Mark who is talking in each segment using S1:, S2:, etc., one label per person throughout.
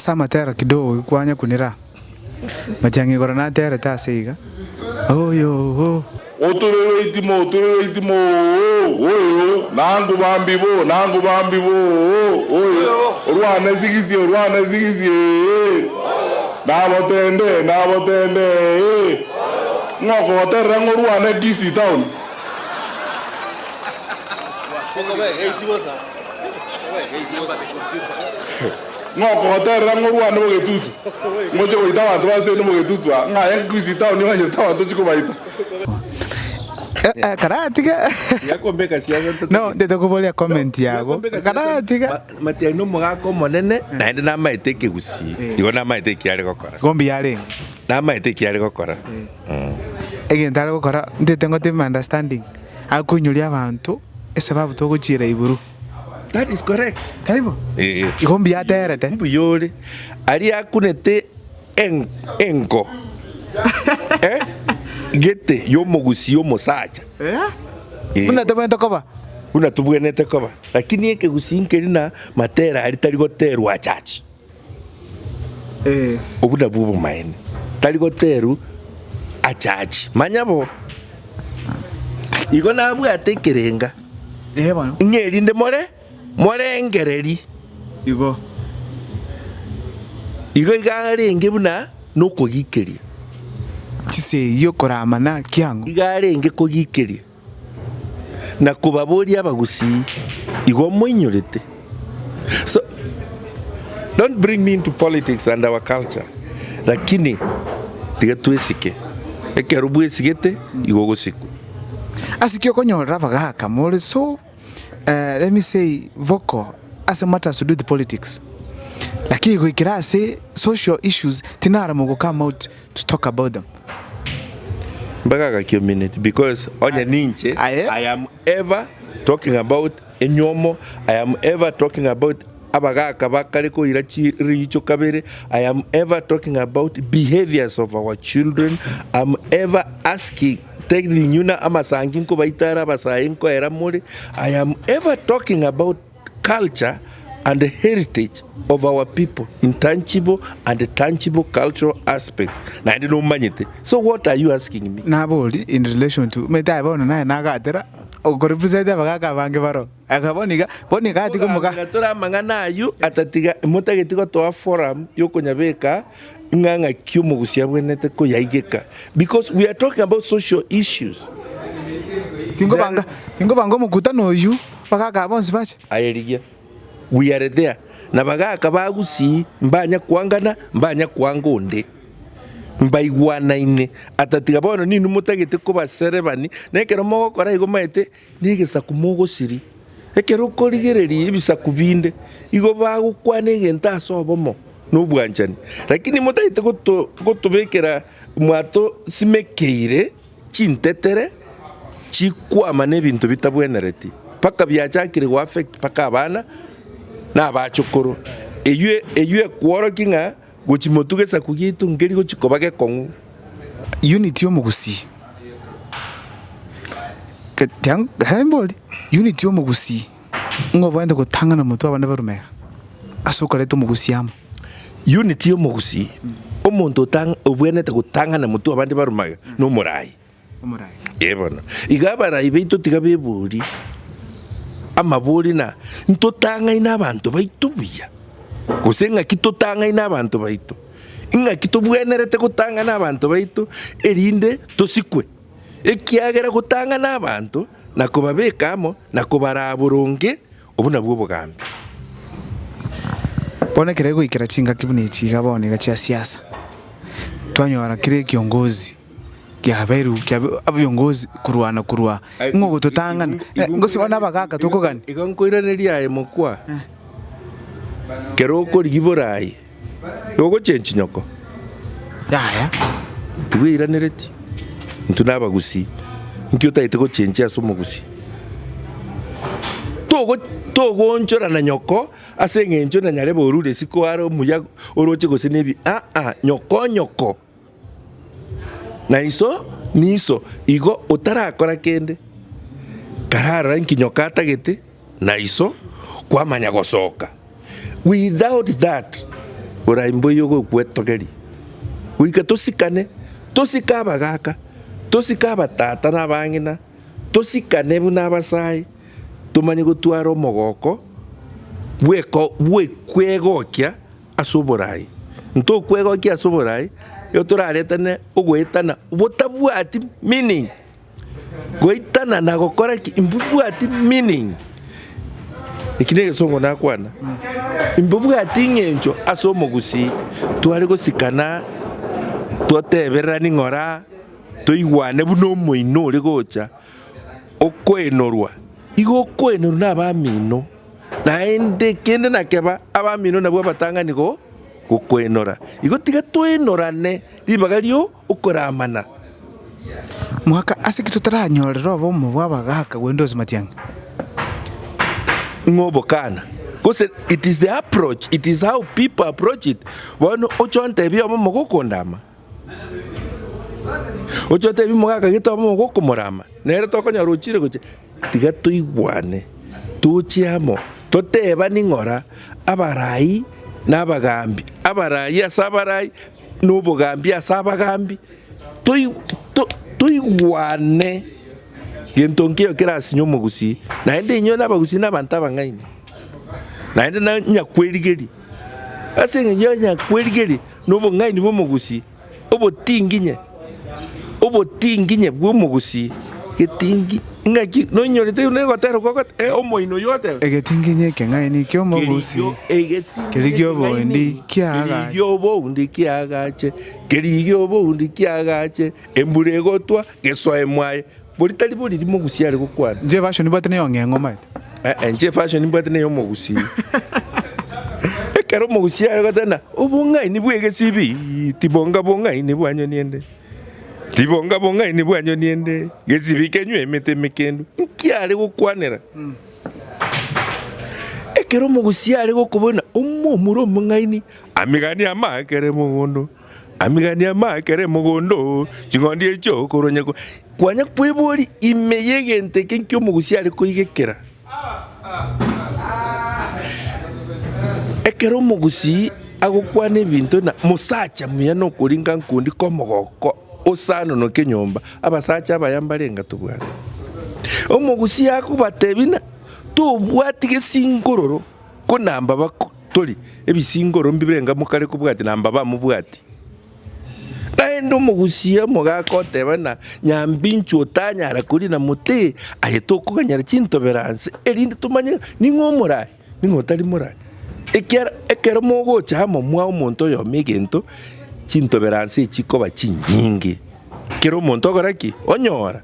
S1: Ase amatero kidogo gikwanyakunera, matiang'i igoro naterete ase iga, Oyoo.
S2: Oturerwe itimo, oturerwe itimo, oo, oyo, nangu bambibo, nangu bambibo, oo, oyo, orwane sigisi, orwane sigisi, ee, nabotende, nabotende, ee, ng'o okogoterera ng'a orwane Kisii town? Ng'o okogoterera ng'a orwane bogetutu? Ngoche goita abanto ba Seni bogetutu aa, ng'a aye Kisii town omanyete abanto ochie kobaita.
S1: Karatiga
S3: Tiga siasa ntatagete.
S1: No, ntete koboria comment yago.
S3: Kombeka siasa-
S1: Karatiga.
S3: Ma- Matiang'i nomogaka omonene naende namaete ekegusii igo namaete eki are gokora
S1: Igo mbuya arenge.
S3: namaete eki are gokora
S1: Egento are gokora ntete ngotebe my understanding akoinyoria abanto esababu togochiera igoro.
S3: That is correct.
S1: Taibo?
S3: Ee.
S1: Igo mbuya aterete.
S3: Mbuya ore. Aria akunete en- engo eh, gete y'omogusii omosacha.
S1: Eh?
S3: Eh.
S1: Buna tobwenerete koba.
S3: Buna tobwenerete koba. Lakini ekegusii nkeri na matera aria tari goterwa achache.
S1: Eh.
S3: Obwo nabwo obomaene. Tari goterwa achache. Manya bo. Igo nabwate ekerenga.
S1: Eh bono.
S3: Ng'a erinde more morengereri.
S1: Igo.
S3: Igo iga arenge buna nokogikeria.
S1: Chisegi okoramana kiang'o.
S3: Iga arenge kogikeria. Na kobaboria abagusii, igo moinyorete. So don't bring me into politics and our culture, lakini tiga twesike, ekero bwesigete igo ogosikwa.
S1: Ase ki okonyorera abagaka more so let me say vocal ase matters to do with politics, lakini goikera ase social issues tinara mogo come out to talk about them.
S3: Mpaka agakiomineti because onye ninche
S1: Aye.
S3: I am ever talking about enyomo, I am ever talking about abagaka bakare koira chi riicho kabere, I am ever talking about behaviors of our children, I'm ever asking telling you na amasangi nkobaitare abasae nkoera more, I am ever talking about culture and heritage of our people, intangible and tangible cultural aspects, naende nomanyete, so what are you asking me?
S1: Nabori in relation to, omanyete aye bono naye nagatera, okorepresent abagaka abange baroo. Aka bono iga, bono iga atiga omoga.
S3: Kogambera tore amang'ana ayio, atatiga motageti gotoa forum yokonyabeka ng'a ng'aki omogusia abwenerete koyaigeka because we are talking about social issues.
S1: Tingobanga, tingobanga omokutano oyio, abagaka aba bonsi bache.
S3: Aye rigia, we are there, na bagaka ba Gusii mbanya kwangana, mbanya kwanga onde. Mbaigwanaine, atatiga bono ninwe motagete kobaserebani, na ekero mogokora igo maete Negesaku mogosiria. Ekero okorigereria ebisaku binde, igo bagokwana egento ase obomo na obwanchani. Lakini motagete goto gotobekera mwatosimekeire chintetere chikwama na ebinto bitabwenereti, mpaka biachakire go affect mpaka abana na abachokoro. Eywo eywo ekworokia ng'a gochi motwe gesaku giaito nkeri gochi koba gekong'u.
S1: Unity y'omogusii. Mbori, unity y'omogusii ng'a obwenerete gotang'ana motwe abande barwe mega ase okoreta omogusii amo.
S3: Unity y'omogusii, omonto otang obwenerete gotang'ana motwe abande barwe magega nomorai. Ee bono, iga abarai baito tiga beborie amabori na ntotang'aine abanto baito buya, gose ng'aki totang'aine abanto baito. Ing'aki tobwenerete gotang'ana abanto baito, erinde tosikwe? Ekiagera gotang'ana abanto, na kobabeka amo, na kobaraa boronge, obwo nabwo obogambi.
S1: Bono ekero egoikera chingaki buna echi iga bono iga chia siasa, twanyora kera ekiongozi kiabeirwe kiabe abiongozi korwana korwa ng'o ogototang'ana, gose bono abagaka tokogania.
S3: Igo nkoiraneria aye mokwa, kero okorigia borayi. Ogochenchi nyoko?
S1: Yaya.
S3: Tibweiranereti. Intwe nabagusii. Inki otagete gochenchia ase omogusii? Togo togoonchorana nyoko ase eng'encho na nyarebe orure isiko are omuya oroche gose nebi aa nyoko nyoko. Na iso niso igo otarakora kende kararora inki nyoko atagete na iso kwamanya gosoka. Without that. Borai mboiyo ogwetogeria. Goika tosikane, tosike abagaaka, tosike abatata na abang'ina, tosikane buna abasae, tomanye gotwara omogoko bweko bwekwegokia ase oborai. Ntokwegokia ase oborai, igo toraretane ogoetana botabwati meaning. Goitana na gokora ki? Mbobwati meaning. Eki negesongo nakwana. Mbobwati ng'encho ase omogusii. Tware gosikana, totebererani ng'ora, toigwane buna omoino ore gocha okoenorwa. Igo okoenorwa na abamino, naende kende nakeba abamino nabwo abatang'ani go gokoenora. Igo tiga toenorane ribaga rio okoramana.
S1: Mwaka ase ki totaranyorera obomo bw'abagaaka Windows Matiang'i?
S3: Ng'a obokana gose it is the approach, it is how people approach it. Bono oche ontebie obomo gokondama, oche otebie omogaka gete obomo gokomorama, nere tokonyora ochire gochia, tiga toigwane, toche amo, totebani ng'ora abarai na abagambi, abarai ase abarai, na obogambi ase abagambi, toigwane gento nkeiyo kerasinye omogusii, naende inwe na abagusii na abanto abang'aini, naende na nyakwerigeria. Ase eng'encho ya nyakwerigeria na obong'aini bw'omogusii, obotinginye, obotinginye bw'omogusii, getingi ng'aki nonyorete buna egotera okwo omoino oywo ogoteba.
S1: Egetinginye ekeng'aini ki'omogusii. Kerigia obondi kiagache.
S3: Kerigia obondi kiagache, kerigia obondi kiagache, embura egotwa gesoe mwaye. Bori tari boriri mogusii are gokwana.
S1: Inche efashion mbwate neyo ng'eng'o omanyete.
S3: Eh, inche efashion mbwate neyo omogusii. Ekero omogusii are goteba ng'a obong'aini bwa egesibi tibonga bong'aini bwa nyoni ende, tibonga bong'aini bwa nyoni ende, gesibi kenywe emete emekendu, nki are gokwanera? Ekero omogusia are gokobuna omomura omong'aini, amiganie amaakere mogondo, amiganie amaakere mogondo, ching'ondi echio korwa nyako. Kwanya kweboria ime y'egento eke nki omogusia are koigekera. Ekero omogusii agokwana ebinto na mosacha muya nokoringa nkondi komogoko osanonoke enyomba, abasacha abaya mbarenga tobwate. Omogusii akobatebia ng'a tobwati gesingororo ko namba bako tori, ebisingoro mbirenga mokare kobwati namba bamobwati. Naende omogusii omogaka oteba ng'a nyambinchu otanyara korina mote, aye tokoganyera chintoberanse erinde tomanye ng'a ning'o omorae, ning'o otari morae. Ekiagera ekero mogocha amo mwa omonto oyomo egento, chintoberanse echi chikoba chinyinge, kera omonto okora ki? Onyora.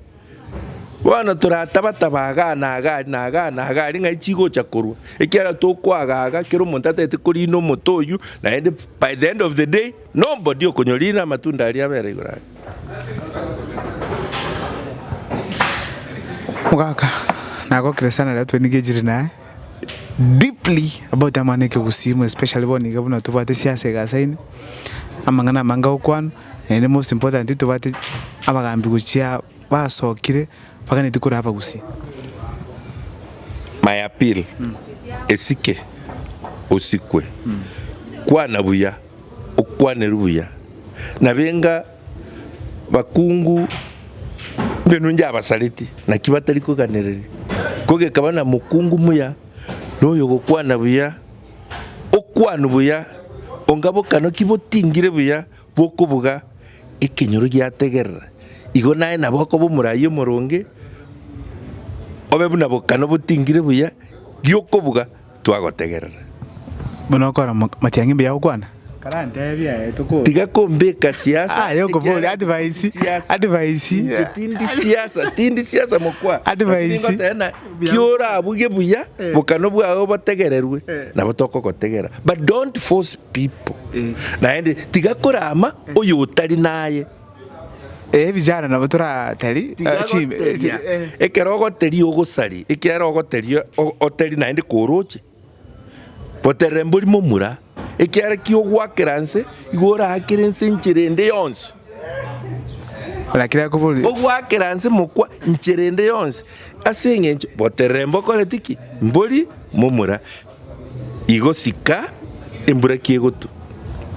S3: Bono torataba-taba igaa na igaa na igaa na igaa aria ng'ai chigocha korwa, ekiagera tokoagaga kera omonto atagete korina omote oyio, naende by the end of the day, nobody okonyorina amatunda aria abere igoro aria.
S1: Mogaka, nagokire sana rero twenigechire naye deeply about amang'ana ekegusii especially bono iga buna tobwate siasa egasaine, amang'ana amange agokwanwa. Naende most important tobwate abagambi gochia basokire baganeti koraa abagusii.
S3: My appeal, esike osikwe, kwana buya, okwanerwe buya, nabe enga bakungu mbenu inche abasareti, naki batari koganereria. Kogekaba na mokungu muya, na oyogokwana buya, okwanwe buya, onga bokano ki botingire buya bokobuga ekenyoro giategerera. Igo naye nabo okoba omoraia omoronge, obe buna bokano botingire buya, giokobuga twagotegerera.
S1: Buna okora matiang'i mbuya gokwana?
S3: Tiga kombeka siasa,
S1: Aye okoboria
S3: ekiagera
S1: advice,
S3: tindi siasa.
S1: advice.
S3: Inche tindi siasa, tindi siasa mokwa.
S1: Advice.
S3: Lakini ngoteba ng'a ki orabuge buya, bokano bwao botegererwe, nabo tokogotegera. But don't force people. Naende tiga korama oyo otari naye.
S1: Eh, vijana nabo toratari
S3: Tiga goteria. Ekero ogoteria ogosari, ekiagera ogoteria oteri naende koroche. Boterere mbori momura, ekiagera ki ogoakera nse, igo oraakere nse enchera ende yonsi.
S1: Lakini akobori
S3: Ogoakera nse mokwa nchera ende yonsi, ase eng'encho boterere mbokoreti ki? Mbori momura. Igo sika embura ki egotwa.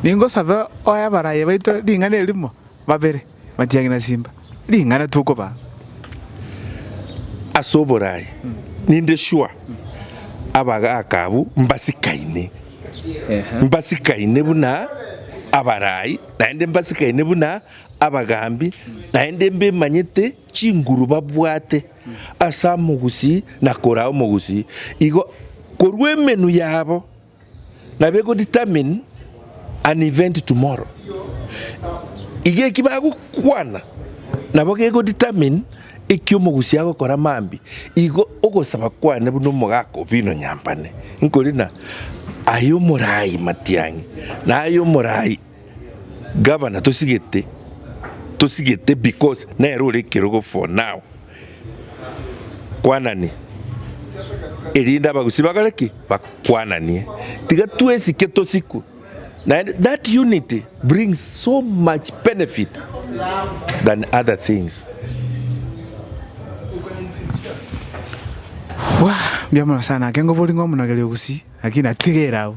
S1: Ningosabe oe abaraia baito ring'ana erimo, babere, Matiang'i na Simba, ring'ana tokobaa.
S3: Ase oboraai ninde sure abagaaka abwo mbasikaine, mbasikaine buna abaraai, naende mbasikaine buna abagaambi, naende mbemanyete chinguru babwate ase amogusii na koraa omogusii. Igo korwa emenwa yabo nabo ego determine an event tomorrow. Iga eki bagokwana nabo gego determine eki omogusii agokora mambia. Igo ogosaba kwane buna omogaka Obino Nyambane, nkori na aye omorai Matiang'i, na aye omorai Gavana tosigete, tosigete because nere ore ekerogo for now. Kwanani, erinde abagusii bakore ki? Bakwananie. Tiga twesike tosikwe. Naende that unity brings so much benefit than other things.
S1: Wah, mbuya mono sana, ake ngobori ng'a omonogeri o gusii, lakini atiga ere abwo.